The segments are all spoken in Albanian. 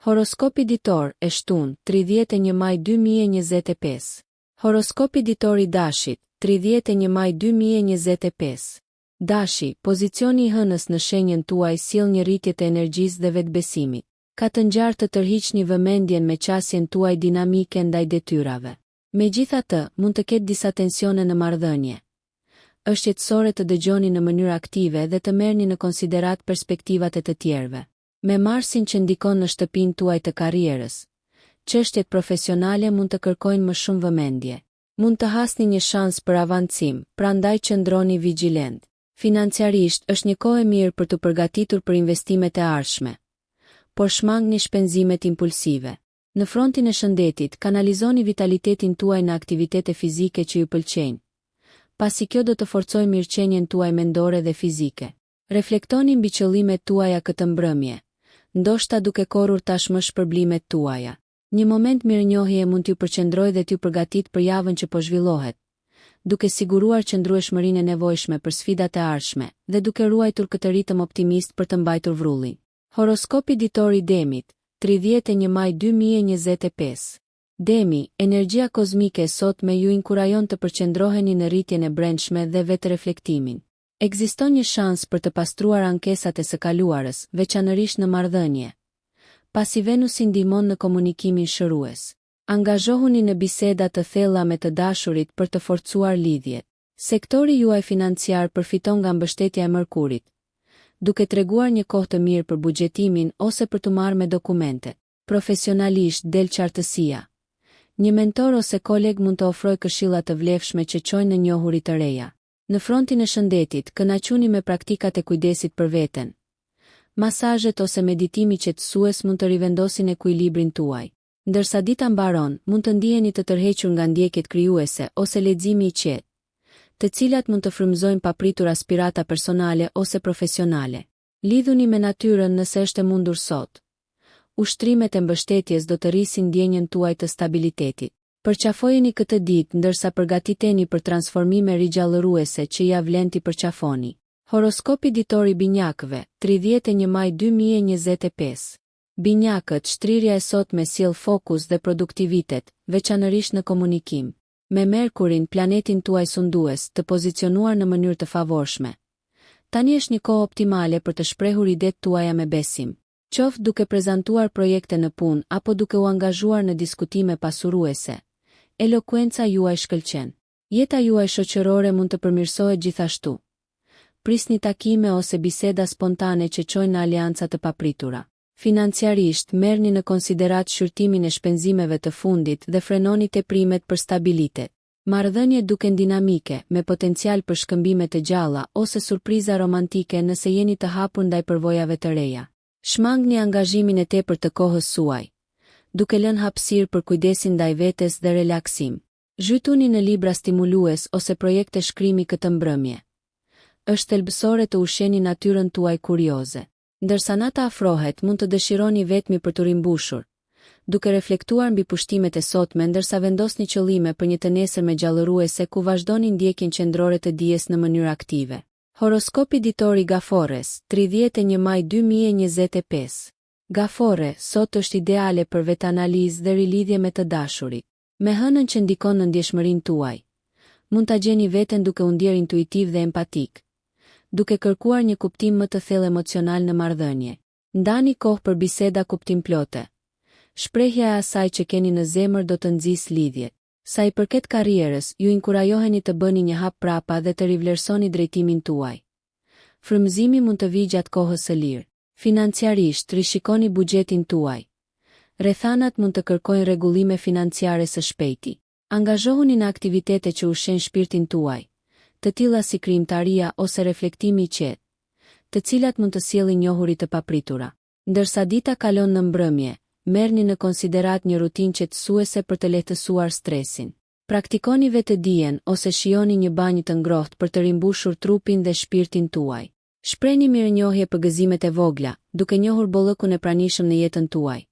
Horoskopi ditor, e shtunë, 31 maj 2025. Horoskopi ditor i Dashit, 31 maj 2025. Dashi, pozicioni i Hënës në shenjën tuaj sjell një rritje të energjisë dhe vetëbesimit. Ka të ngjarë të tërhiqni vëmendjen me qasjen tuaj dinamike ndaj detyrave. Megjithatë, mund të ketë disa tensione në marrëdhënie. Është jetësore të dëgjoni në mënyrë aktive dhe të merrni në konsideratë perspektivat e të tjerëve. Me Marsin që ndikon në shtëpinë tuaj të karrierës, çështjet profesionale mund të kërkojnë më shumë vëmendje. Mund të hasni një shans për avancim, prandaj qëndroni vigjilent. Financiarisht, është një kohë e mirë për t'u përgatitur për investimet e ardhshme. Por shmangni shpenzimet impulsive. Në frontin e shëndetit, kanalizoni vitalitetin tuaj në aktivitete fizike që ju pëlqejnë, pasi kjo do të forcojë mirëqenien tuaj mendore dhe fizike. Reflektoni mbi qëllimet tuaja këtë mbrëmje, ndoshta duke korrur tashmë shpërblimet tuaja. Një moment mirënjohjeje mund t'ju përqendrojë dhe t'ju përgatitë për javën që po zhvillohet, duke siguruar qëndrueshmërinë e nevojshme për sfidat e ardhshme dhe duke ruajtur këtë ritëm optimist për të mbajtur vrullin. Horoskopi ditor i Demit, 31 maj 2025. Demi, energjia kozmike e sotme ju inkurajon të përqendroheni në rritjen e brendshme dhe vetëreflektimin. Ekziston një shans për të pastruar ankesat e së kaluarës, veçanërisht në marrëdhënie. Pasi Venusi ndihmon në komunikimin shërues. Angazhohuni në biseda të thella me të dashurit për të forcuar lidhjet. Sektori juaj financiar përfiton nga mbështetja e Mërkurit, duke treguar një kohë të mirë për buxhetimin ose për t'u marrë me dokumentet. Profesionalisht del qartësia. Një mentor ose koleg mund të ofrojë këshilla të vlefshme që çojnë në njohuri të reja. Në frontin e shëndetit, kënaquni me praktikat e kujdesit për veten. Masazhet ose meditimi qetësues mund të rivendosin ekuilibrin tuaj. Ndërsa dita mbaron, mund të ndiheni të tërhequr nga ndjekjet krijuese ose leximi i qetë, të cilat mund të frymëzojnë papritur aspirata personale ose profesionale. Lidhuni me natyrën nëse është e mundur sot. Ushtrimet e mbështetjes do të rrisin ndjenjën tuaj të stabilitetit. Përqafojeni këtë ditë ndërsa përgatiteni për transformime rigjallëruese që ia vlen t'i përqafoni. Horoskopi ditor i Binjakëve, 31 maj 2025. Binjakët, shtrirja e sotme sjell fokus dhe produktivitet, veçanërisht në komunikim. Me Merkurin, planetin tuaj sundues, të pozicionuar në mënyrë të favorshme. Tani është një kohë optimale për të shprehur idetë tuaja me besim. Qoftë duke prezantuar projekte në punë apo duke u angazhuar në diskutime pasuruese, elokuenca juaj shkëlqen. Jeta juaj shoqërore mund të përmirësohet gjithashtu. Prisni takime ose biseda spontane që çojnë në aleanca të papritura. Financiarisht, merrni në konsideratë shqyrtimin e shpenzimeve të fundit dhe frenoni teprimet për stabilitet. Marrëdhëniet duken dinamike, me potencial për shkëmbime të gjalla ose surpriza romantike nëse jeni të hapur ndaj përvojave të reja. Shmangni angazhimin e tepërt të kohës suaj, duke lënë hapësirë për kujdesin ndaj vetes dhe relaksim. Zhytuni në libra stimulues ose projekte shkrimi këtë mbrëmje. Është thelbësore të ushqeni natyrën tuaj kurioze. Ndërsa nata afrohet, mund të dëshironi vetmi për t'u rimbushur, duke reflektuar mbi pushtimet e sotme ndërsa vendosni qëllime për një të nesërme gjallëruese ku vazhdoni ndjekjen qendrore të dijes në mënyrë aktive. Horoskopi ditor i Gaforres, 31 maj 2025. Gaforre, sot është ideale për vetanalizë dhe rilidhje me të dashurit. Me hënën që ndikon në ndjeshmërinë tuaj, mund ta gjeni veten duke u ndjerë intuitiv dhe empatik, duke kërkuar një kuptim më të thellë emocional në marrëdhënie. Ndani kohë për biseda kuptimplote. Shprehja e asaj që keni në zemër do të nxisë lidhjet. Sa i përket karrierës, ju inkurajoheni të bëni një hap prapa dhe të rivlerësoni drejtimin tuaj. Frymëzimi mund të vijë gjatë kohës së lirë. Financiarisht, rishikoni buxhetin tuaj. Rrethanat mund të kërkojnë rregullime financiare së shpejti. Angazhohuni në aktivitete që ushqejnë shpirtin tuaj, të tilla si krijimtaria ose reflektimi i qetë, të cilat mund të sjellin njohuri të papritura. Ndërsa dita kalon në mbrëmje, merrni në konsideratë një rutinë qetësuese për të lehtësuar stresin. Praktikoni vetëdijen ose shijoni një banjë të ngrohtë për të rimbushur trupin dhe shpirtin tuaj. Shprehni mirënjohje për gëzimet e vogla, duke njohur bollëkun e pranishëm në jetën tuaj.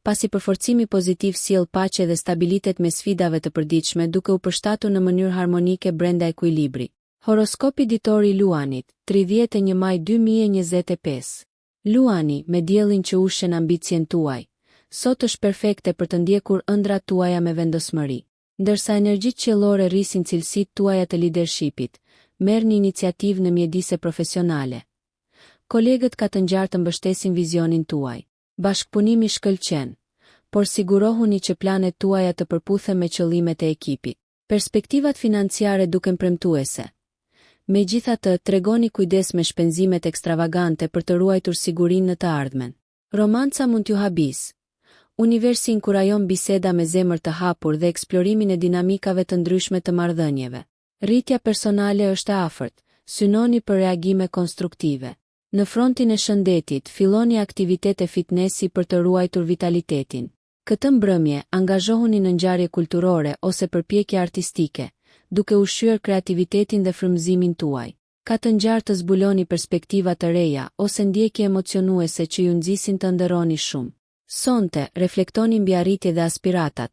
Pasi përforcimi pozitiv sjell paqe dhe stabilitet mes sfidave të përditshme duke u përshtatur në mënyrë harmonike brenda ekuilibrit. Horoskopi ditor i Luanit, 31 maj 2025. Luani, me diellin që ushqen ambicien tuaj, Sot është perfekte për të ndjekur ëndrrat tuaja me vendosmëri. Ndërsa energjitë qiellore rrisin cilësitë tuaja të lidershipit, merrni iniciativë në mjedise profesionale. Kolegët ka të ngjarë të mbështesin vizionin tuaj. Bashkëpunimi shkëlqen, por sigurohuni që planet tuaja të përputhen me qëllimet e ekipit. Perspektivat financiare duken premtuese. Megjithatë, tregoni kujdes me shpenzimet ekstravagante për të ruajtur sigurinë në të ardhmen. Romanca mund t'ju habisë. Universi inkurajon biseda me zemër të hapur dhe eksplorimin e dinamikave të ndryshme të marrëdhënieve. Rritja personale është e afërt, synoni për reagime konstruktive. Në frontin e shëndetit, filloni aktivitete fitnesi për të ruajtur vitalitetin. Këtë mbrëmje, angazhohuni në ngjarje kulturore ose përpjekje artistike, duke ushqyer kreativitetin dhe frymëzimin tuaj. Ka të ngjarë të zbuloni perspektiva të reja ose ndjekje emocionuese që ju nxisin të ëndërroni shumë. Sonte, reflektoni mbi arritjet dhe aspiratat,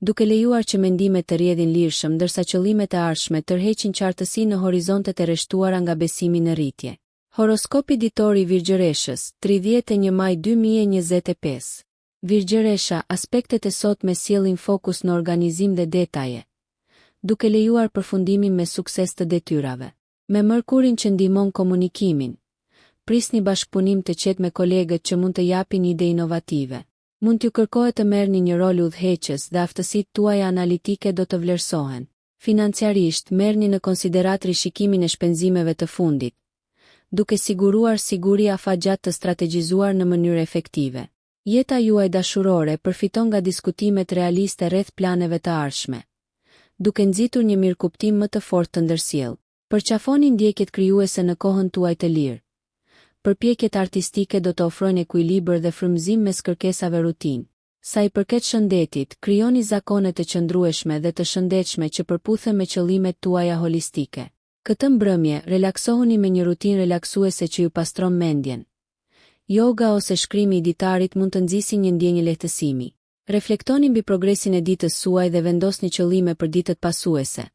duke lejuar që mendimet të rrjedhin lirshëm ndërsa qëllimet e ardhshme tërheqin qartësi në horizontet e rreshtuara nga besimi në rritje. Horoskopi ditor i Virgjëreshës, 31 maj 2025. Virgjëresha, aspektet e sotme sjellin fokus në organizim dhe detaje, duke lejuar përfundimin me sukses të detyrave. Me Mërkurin që ndihmon komunikimin, prisni bashkëpunim të qetë me kolegët që mund të japin ide inovative. Mund t'ju kërkohet të merrni një rol udhëheqës dhe aftësitë tuaja analitike do të vlerësohen. Financiarisht, merrni në konsideratë rishikimin e shpenzimeve të fundit, duke siguruar siguri afatgjatë të strategjizuar në mënyrë efektive. Jeta juaj dashurore përfiton nga diskutimet realiste rreth planeve të ardhshme, duke nxitur një mirëkuptim më të fortë të ndërsjellë. Përqafoni ndjekjet krijuese në kohën tuaj të lirë. Përpjekjet artistike do të ofrojnë ekuilibër dhe frymëzim mes kërkesave rutinë. Sa i përket shëndetit, krijoni zakone të qëndrueshme dhe të shëndetshme që përputhen me qëllimet tuaja holistike. Këtë mbrëmje, relaksohuni me një rutinë relaksuese që ju pastron mendjen. Yoga ose shkrimi i ditarit mund të nxisin një ndjenjë lehtësimi. Reflektoni mbi progresin e ditës suaj dhe vendosni qëllime për ditët pasuese,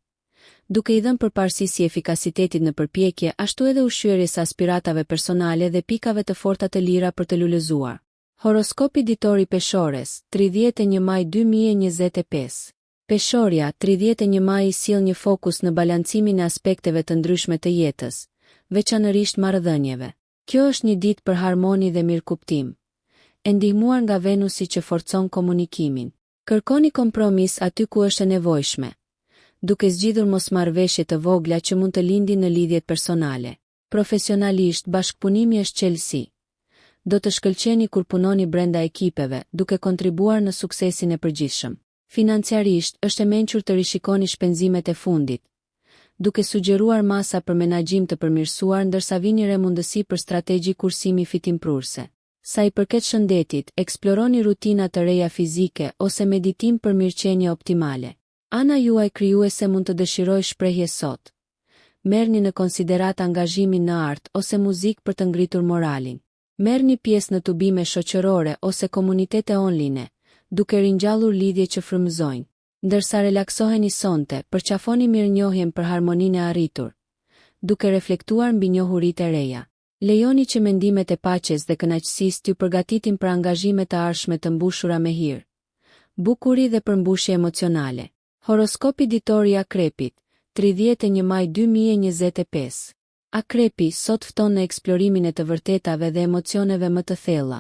duke i dhënë përparësi si efikasitetit në përpjekje ashtu edhe ushqyerjes së aspiratave personale dhe pikave të forta të lira për të lulëzuar. Horoskopi ditor i Peshores, 31 maj 2025. Peshorja, 31 maji sjell një fokus në balancimin e aspekteve të ndryshme të jetës, veçanërisht marrëdhënieve. Kjo është një ditë për harmoni dhe mirëkuptim, e ndihmuar nga Venusi që forcon komunikimin. Kërkoni kompromis aty ku është e nevojshme, duke zgjidhur mosmarrëveshje të vogla që mund të lindin në lidhjet personale. Profesionalisht, bashkëpunimi është çelësi. Do të shkëlqeni kur punoni brenda ekipeve, duke kontribuar në suksesin e përgjithshëm. Financiarisht, është e mençur të rishikoni shpenzimet e fundit, duke sugjeruar masa për menaxhim të përmirësuar ndërsa vini re mundësi për strategji kursimi fitimprurëse. Sa i përket shëndetit, eksploroni rutina të reja fizike ose meditim për mirëqenie optimale. Ana juaj krijuese mund të dëshirojë shprehje sot. Merrni në konsideratë angazhimin në art ose muzikë për të ngritur moralin. Merrni pjesë në tubime shoqërore ose komunitete online, duke ringjallur lidhje që frymëzojnë. Ndërsa relaksoheni sonte, përqafoni mirënjohjen për harmoninë e arritur, duke reflektuar mbi njohuritë e reja. Lejoni që mendimet e paqes dhe kënaqësisë t'ju përgatitin për angazhime të ardhshme të mbushura me hir, bukuri dhe përmbushje emocionale. Horoskopi ditor i Akrepit, 31 maj 2025. Akrepi, sot fton në eksplorimin e të vërtetave dhe emocioneve më të thella,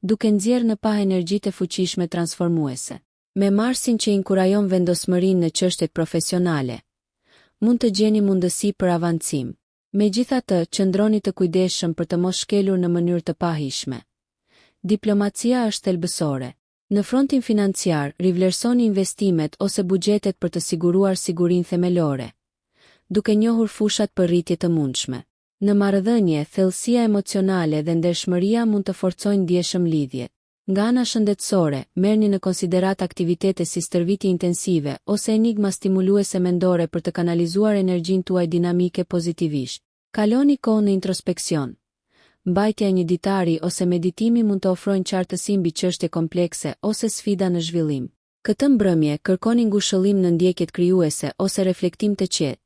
duke nxjerrë në pah energjitë e fuqishme transformuese. Me Marsin që inkurajon vendosmërinë në çështjet profesionale, mund të gjeni mundësi për avancim. Megjithatë, qëndroni të kujdesshëm për të mos shkelur në mënyrë të pahijshme. Diplomacia është thelbësore. Në frontin financiar, rivlerësoni investimet ose buxhetet për të siguruar sigurinë themelore, duke njohur fushat për rritje të mundshme. Në marrëdhënie, thellësia emocionale dhe ndershmëria mund të forcojnë ndjeshëm lidhjet. Nga ana shëndetësore, merrni në konsideratë aktivitete si stërvitje intensive ose enigma stimuluese mendore për të kanalizuar energjinë tuaj dinamike pozitivisht. Kaloni kohë në introspeksion. Mbajtja e një ditari ose meditimi mund të ofrojnë qartësi mbi çështje komplekse ose sfida në zhvillim. Këtë mbrëmje, kërkoni ngushëllim në ndjekjet krijuese ose reflektim të qetë,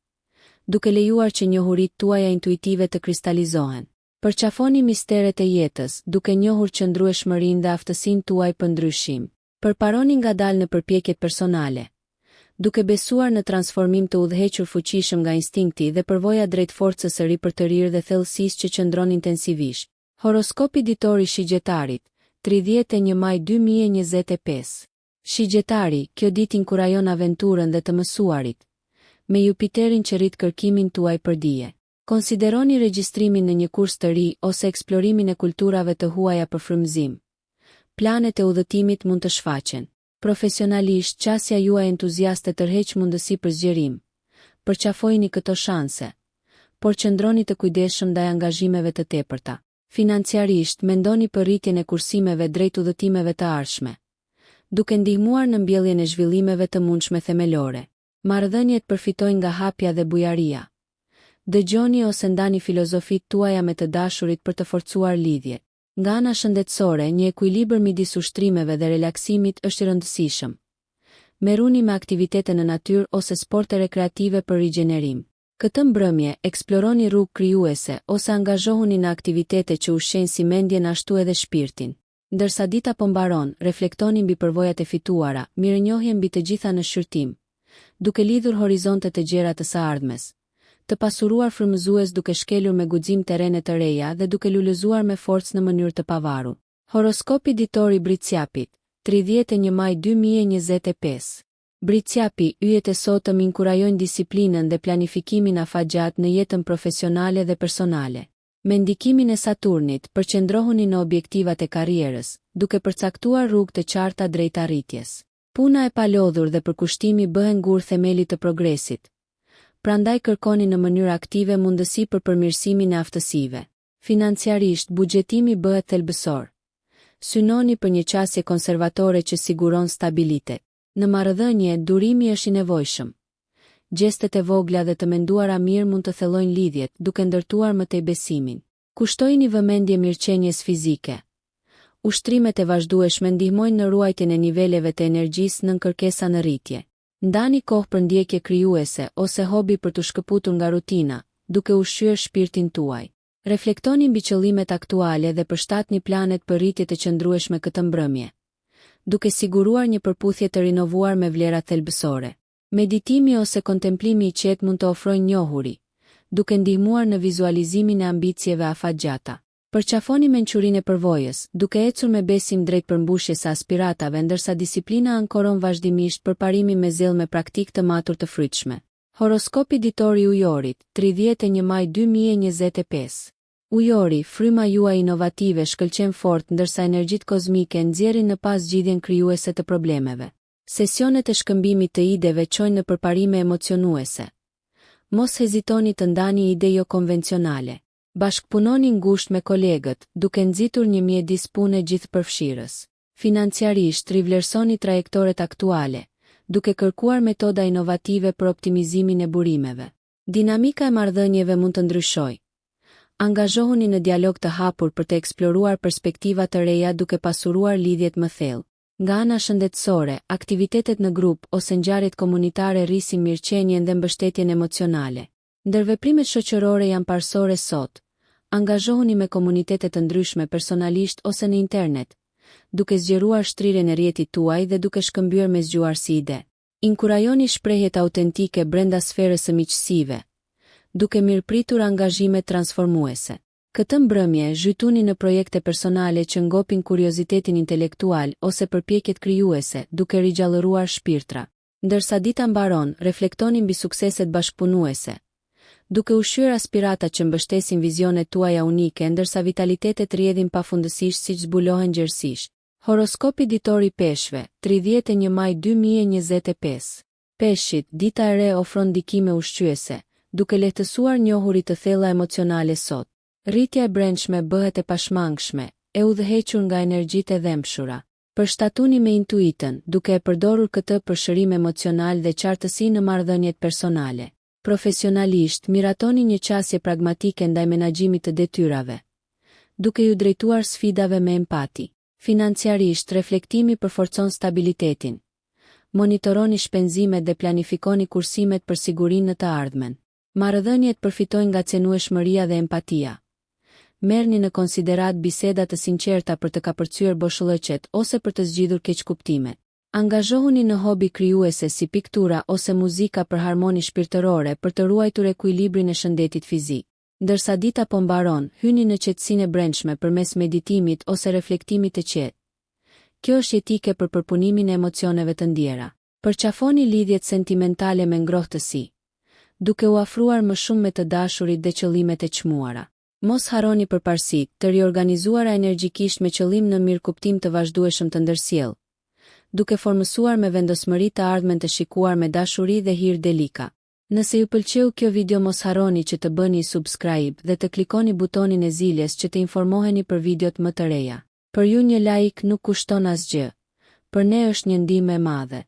duke lejuar që njohuritë tuaja intuitive të kristalizohen. Përqafoni misteret e jetës, duke njohur qëndrueshmërinë dhe aftësinë tuaj për ndryshim. Përparoni ngadalë në përpjekjet personale, duke besuar në transformim të udhëhequr fuqishëm nga instinkti dhe përvoja drejt forcës së ripërtërirë dhe thellësisë që qëndron intensivisht. Horoskopi ditor i Shigjetarit, 31 maj 2025. Shigjetari, kjo ditë inkurajon aventurën dhe të mësuarit, me Jupiterin që rrit kërkimin tuaj për dije. Konsideroni regjistrimin në një kurs të ri ose eksplorimin e kulturave të huaja për frymëzim. Planet e udhëtimit mund të shfaqen. Profesionalisht, qasja juaj entuziaste tërheq mundësi për zgjerim. Përqafojini këto shanse. Por qëndroni të kujdesshëm ndaj angazhimeve të tepërta. Financiarisht, mendoni për rritjen e kursimeve drejt udhëtimeve të ardhshme. Duke ndihmuar në mbjelljen e zhvillimeve të mundshme themelore. Marrëdhëniet përfitojnë nga hapja dhe bujaria. Dëgjoni ose ndani filozofitë tuaja me të dashurit për të forcuar lidhjet. Nga ana shëndetësore, një ekuilibër midis ushtrimeve dhe relaksimit është i rëndësishëm. Merruni me aktivitete në natyrë ose sporte rekreative për rigjenerim. Këtë mbrëmje, eksploroni rrugë krijuese ose angazhohuni në aktivitete që ushqejnë si mendjen ashtu edhe shpirtin. Ndërsa dita po mbaron, reflektoni mbi përvojat e fituara, mirënjohje mbi të gjitha në shqyrtim. Duke lidhur horizonte të gjera të së ardhmes. Të pasuruar frymëzues duke shkelur me guxim terrene të reja dhe duke lulëzuar me forcë në mënyrë të pavarur. Horoskopi ditor i Bricjapit, 31 maj 2025. Bricjapi, yjet e sotëm inkurajojnë disiplinën dhe planifikimin afatgjatë në jetën profesionale dhe personale. Me ndikimin e Saturnit, përqendrohuni në objektivat e karrierës, duke përcaktuar rrugë të qarta drejt arritjes. Puna e palodhur dhe përkushtimi bëhen gurë themeli të progresit. Prandaj kërkoni në mënyrë aktive mundësi për përmirësimin e aftësive. Financiarisht, buxhetimi bëhet thelbësor. Synoni për një qasje konservatore që siguron stabilitet. Në marrëdhënie, durimi është i nevojshëm. Gjestet e vogla dhe të menduara mirë mund të thellojnë lidhjet, duke ndërtuar më tej besimin. Kushtojini vëmendje mirëqenies fizike. Ushtrimet e vazhdueshme ndihmojnë në ruajtjen e niveleve të energjisë nën kërkesa në rritje. Ndani kohë për ndjekje krijuese ose hobi për t'u shkëputur nga rutina, duke ushqyer shpirtin tuaj. Reflektoni mbi qëllimet aktuale dhe përshtatni planet për rritje të qëndrueshme këtë mbrëmje, duke siguruar një përputhje të rinovuar me vlerat thelbësore. Meditimi ose kontemplimi i qetë mund të ofrojnë njohuri, duke ndihmuar në vizualizimin e ambicieve afatgjata. Përqafoni mençurinë e përvojës, duke ecur me besim drejt përmbushjes së aspiratave ndërsa disiplina ankoron vazhdimisht përparimin me zell me praktikë të matur të frytshme. Horoskopi ditor i Ujorit, 31 maj 2025. Ujori, fryma juaj inovative shkëlqen fort ndërsa energjitë kozmike nxjerrin në pah zgjidhjen krijuese të problemeve. Sesionet e shkëmbimit të ideve çojnë në përparime emocionuese. Mos hezitoni të ndani ide jokonvencionale. Bashkëpunoni ngushtë me kolegët, duke nxitur një mjedis pune gjithëpërfshirës. Financiarisht, rivlerësoni trajektoret aktuale, duke kërkuar metoda inovative për optimizimin e burimeve. Dinamika e marrëdhënieve mund të ndryshojë. Angazhohuni në dialog të hapur për të eksploruar perspektiva të reja duke pasuruar lidhjet më thellë. Nga ana shëndetësore, aktivitetet në grup ose ngjarjet komunitare rrisin mirëqenien dhe mbështetjen emocionale. Ndërveprimet shoqërore janë parësore sot. Angazhohuni me komunitete të ndryshme personalisht ose në internet, duke zgjeruar shtrirjen e rrjetit tuaj dhe duke shkëmbyer me zgjuarsi ide. Inkurajoni shprehjet autentike brenda sferës së miqësive, duke mirëpritur angazhimet transformuese. Këtë mbrëmje, zhytuni në projekte personale që ngopin kuriozitetin intelektual ose përpjekjet krijuese, duke rigjallëruar shpirtrat. Ndërsa dita mbaron, reflektoni mbi sukseset bashkëpunuese, duke ushqyer aspiratat që mbështesin vizionet tuaja unike ndërsa vitalitetet rrjedhin pafundësisht siç zbulohen gjerësisht. Horoskopi ditor i Peshqve, 31 maj 2025. Peshqit, dita e re ofron ndikime ushqyese, duke lehtësuar njohuri të thella emocionale sot. Rritja e brendshme bëhet e pashmangshme, e udhëhequr nga energjitë e dhembshura. Përshtatuni me intuitën, duke e përdorur këtë për shërim emocional dhe qartësi në marrëdhëniet personale. Profesionalisht, miratoni një qasje pragmatike ndaj menaxhimit të detyrave, duke iu drejtuar sfidave me empati. Financiarisht, reflektimi përforcon stabilitetin. Monitoroni shpenzimet dhe planifikoni kursimet për sigurinë në të ardhmen. Marrëdhëniet përfitojnë nga cenueshmëria dhe empatia. Merrni në konsideratë biseda të sinqerta për të kapërcyer boshllëqet ose për të zgjidhur keqkuptimet. Angazhohuni në hobi krijuese si piktura ose muzika për harmoni shpirtërore për të ruajtur ekuilibrin e shëndetit fizik. Ndërsa dita po mbaron, hyni në qetësinë e brendshme përmes meditimit ose reflektimit të qetë. Kjo është jetike për përpunimin e emocioneve të ndjera. Përqafoni lidhjet sentimentale me ngrohtësi, duke u afruar më shumë me të dashurit dhe qëllimet e çmuara. Mos harroni përparësitë, të riorganizuara energjikisht me qëllim në mirëkuptim të vazhdueshëm të ndërsjellë, duke formësuar me vendosmëri të ardhmen të shikuar me dashuri dhe hir Delika. Nëse ju pëlqeu kjo video mos harroni që të bëni subscribe dhe të klikoni butonin e ziles që të informoheni për videot më të reja. Për ju një like nuk kushton asgjë. Për ne është një ndihmë e madhe.